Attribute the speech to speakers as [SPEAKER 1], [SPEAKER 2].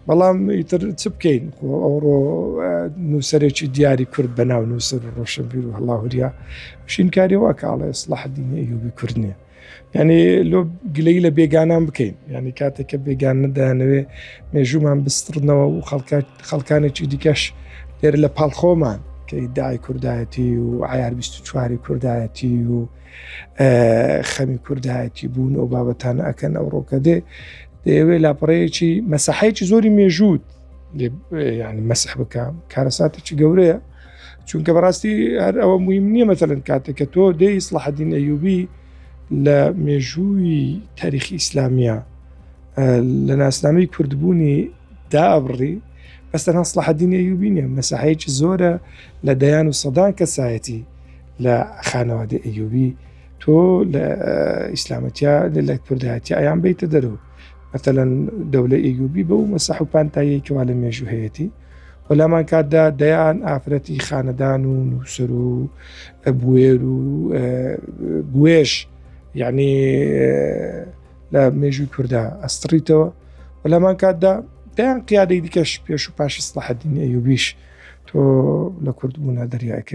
[SPEAKER 1] بەڵام ئیتر چ بکەین خۆ ئەوڕۆ نووسەرێکی دیاری کورد بە ناو نووسەر و ڕۆشنبیر و هەڵاهوریا شینکاری وا کاڵێ سڵاحدینی ئەیوبی کورد نییە یعنی لۆ گلەی لە بێگانان بکەین یعنی کاتێک کە بێگان نەدایانەوێ مێژوومان بستڕنەوە و خەڵکانێکی دیکەش لێرە لە پاڵ خۆمان کە ئیدعای کوردایەتی و عیار 24 کوردایەتی و خەمی کوردایەتی بوون ئەو بابەتانە ئەکەن ئەو ڕۆکە دێ دەیەوێ لاپەڕەیەکی مەسەحەیەکی زۆری مێژووت ینی مەسح بکە کارەساتێکی گەورەیە چونکە بەڕاستی هەر ئەوە مهم نییە مەتەلەن کاتێک کە تۆ دێ ئیسلاحدین ئەیوبی لە مێژووی تاریخی ئیسلامیە لە ناسنامەی کوردبوونی دابڕی بەس تەنها سڵاحەدین ئەیوبی نیە مەساحەیەکی زۆرە لە دەیان و سەدان کەسایەتی لە خانەوادەی ئەیوبی تۆ لە ئیسلامەتیا لە کوردایەتی ئەیان بیتە دەرەوە مەتەلەن دەولە ئەیوبی بەو مەسەح و پانتاییەکەوا لە مێژوو هەیەی و لامان کاتدا دەیان ئافرەتی خانەدان و نووسەر و بوێر و بوێژ یعنی لە مێژووی کوردا ئەستڕیتەوە و لەمان کاتدا دەیان قیادەی دیکەش پێش و پاشی سڵاحەدینی ئەیوبیش تۆ لە کوردبوونا دەریاکە.